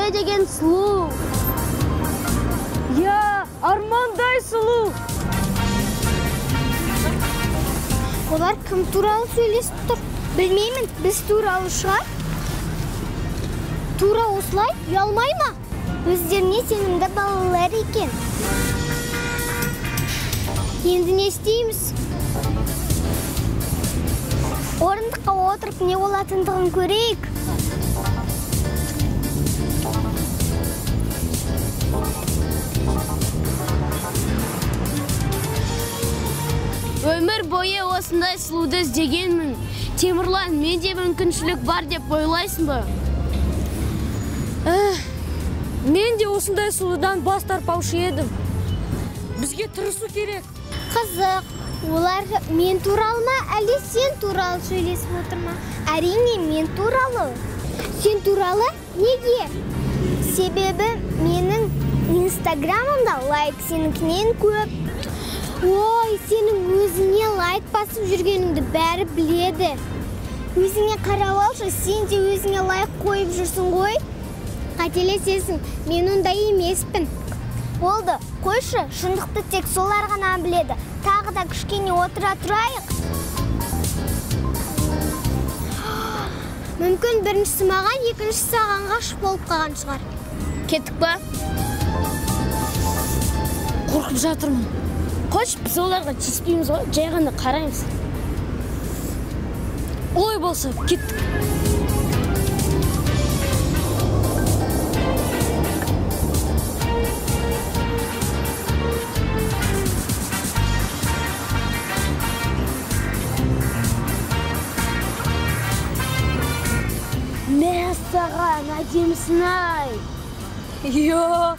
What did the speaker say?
Айзере деген сұлу. Я, армандай сұлу. Олар кім туралы сөйлесіп тұр? Білмеймін, біз туралы шығар. Тура осылай ұялмай ма? Өздеріне сенімді балалар екен. Енді не істейміз? Орындыққа отырып не болатындығын көрейік. Өмір бойы осындай сұлуды іздегенмін. Темірлан, менде мүмкіншілік бар деп ойлайсың ба? Мен де осындай сұлудан бас тартпаушы едім. Бізге тырысу керек. Қызық, олар мен туралы ма, әлде сен туралы сөйлесіп отыр ма? Әрине, мен туралы. Сен туралы неге? Себебі менің инстаграмымда лайк сенікінен көп. Ой, сенің өзіңе лайк басып жүргеніңді бәрі біледі. Өзіңе қарап алшы, сен де өзіңе лайк қойып жүрсің ғой. Қателесесің, мен ондай емеспін. Болды, қойшы, шындықты тек солар ғана біледі. Тағы да кішкене отыра тұрайық. Мүмкін біріншісі маған, екіншісі саған ғашық болып қалған шығар. Кеттік па? Қорқып жатырмын. Қойшы, біз оларға тиіспейміз ғой, жай ғана қараймыз. Олай болса, кеттік. Мәссаған, әдемісің-ай. Йо.